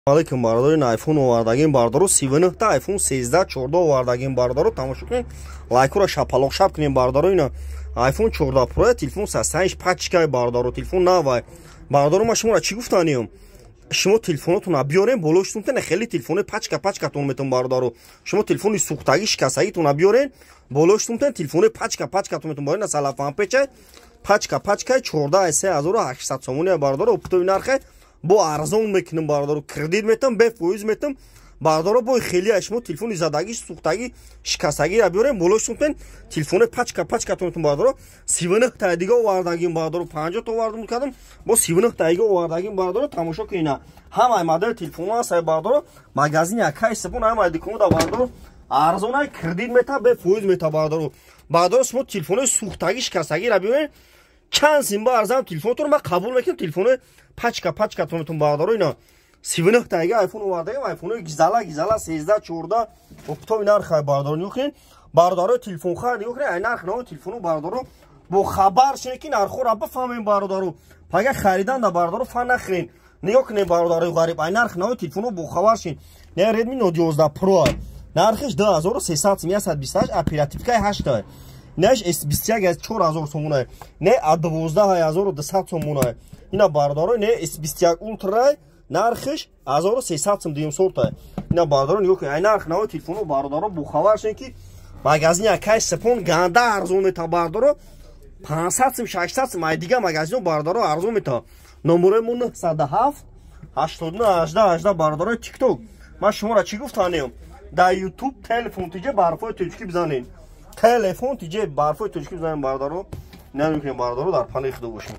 Алейкум, бародари. Айфон овардагим, бародаро, 39 та айфон 13, 14 овардагим, бародаро, тамошо кунед, лайкура шапалоқ шап кунем, бародаро. Ина айфон 14 Про, телефон састаиш пачкай, бародаро, телефон навай. Бародаро, ма шуморо чӣ гуфтаниям? Шумо телефонотонро биёрем, болоштунтена хеле телефони пачка пачкатон метон, бародаро. Шумо телефони сӯхтагӣ, шикастагитонро биёрен, болоштунтен телефони пачка пачкатон метон. Барои салафан печай, пачка пачкай, 14 3800 сомони, бародаро, оптовый нархе, бо арзон мекунем, бародаро, кредит метам, бефоиз метам, бародаро. Бо хеле шумо телефони задагӣ, сӯхтагӣ, шикастагиро биёрем, болоштунтен телефони пачка пачкатон метон, бародаро. 39 та дига овардагим, бародаро, 50 та овардам кардам, бо 39 та дига овардагим, бародаро, тамошо кунина. Ҳамаи модели телефонҳо ҳастай, бародаро, магазини Акай Сипон, ҳамаи дуконда, бародаро, арзонай, кредит мета, бефоиз мета, бародаро. Бародаро, шумо телефонои сӯхтагӣ, шикастагиро биёрем, чанд симба арзам телефонтонро ман қабул мекунам, телефонои пачка пачкатон метон, бародаро. Ина 39 тайга айфон овардаем, айфонои гизала гизала, 13, 14, оптовый нархай, бародаро, нигоҳ кунед. Бародарои телефонхар, нигоҳ кунед, ай нарх нави телефоно, бародаро, бо хабар шинед, ки нархҳоро бифаҳмем, бародаро. Пага харидан да, бародаро, фан нахӯрен. Нигоҳ кунед, бародарои ғариб, ай нарх нави телефоно бохабар шин. Не, Redmi Note 11 Pro, нархиш 2300 сум, 128, оперативкаи 8. Неш S21 аз 4000 сомона, не, A12 1200 сомона. Ина, бародаро, не, S21 Ultra, нархиш 1300 сум, дуюм сорта. Ина, бародаро, нигоҳ кунед, ай нарх нави телефоно, бародаро, бохабар шин, ки магазини Акай Сипон ганда арзон мета, бародаро, 500 сум, 600 сум ай дига магазино, бародаро, арзон мета. Номерои мо 907 89 18 18, бародарои Тикток. Ман шуморо чӣ гуфтанем? Дар Ютуб Телефон Тиҷе барфои тоҷикӣ бизанед, Телефон Тиҷе барфои тоҷикӣ бизанед, бародаро. Намекунем, бародаро, дар панои Худо бошем.